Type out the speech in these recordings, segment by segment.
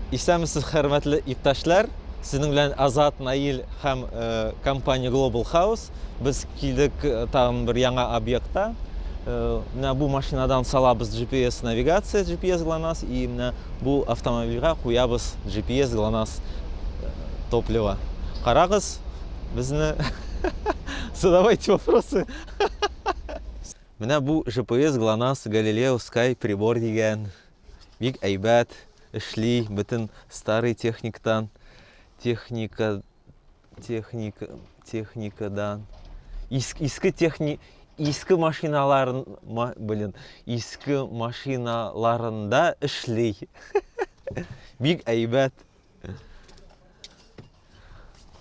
Исәнмесез, хөрмәтле иптәшләр! Сезнең белән Азат, Наил һәм компания Global House. Без килдек тагын бер яңа объектта. Менә бу машинадан салабыз GPS навигация, GPS ГЛОНАСС, и менә бу автомобильгә куябыз GPS ГЛОНАСС топливо. Карагыз, безне задавайте вопросы. Менә бу GPS ГЛОНАСС Galileo Sky прибор дигән. Бик әйбәт эшли, бөтен старый техниктан, техника, техника, техникадан, иске техни, иске машиналарын, ма, блин, иске машиналарында эшли. Бик әйбәт.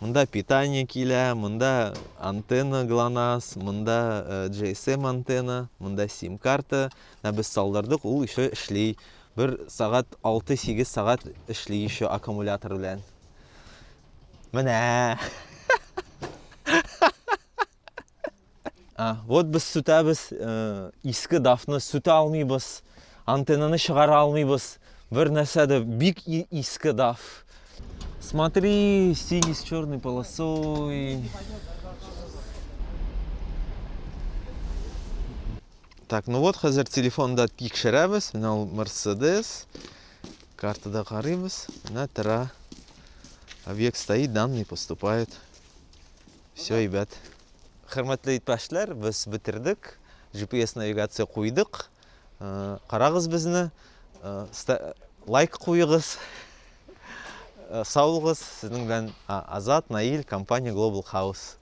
Монда питание килә, монда антенна ГЛОНАСС, монда GSM антенна, монда сим-карта. Менә без салдырдык, ул еще эшли. Бер сәгать, 6-8 сәгать эшли еще аккумулятор белән. Менә. А, вот без сүтәбез, э, иске дафны сүтә алмыйбыз, антеннаны чыгара алмыйбыз. Бер нәрсә дә бик иске даф. Смотри, синий с черной полосой. Так, ну вот хәзер телефонда тикшерәбез. Менә ул Mercedes. Картада карыйбыз. Менә тора. Объект стоит, данные поступают. Все, ребят. Хөрмәтле иптәшләр, без бетердек. GPS навигация куйдык. Э, карагыз безне. Э, лайк куегыз. Э, сау булыгыз. Сезнең белән Азат, Наил, компания Global House.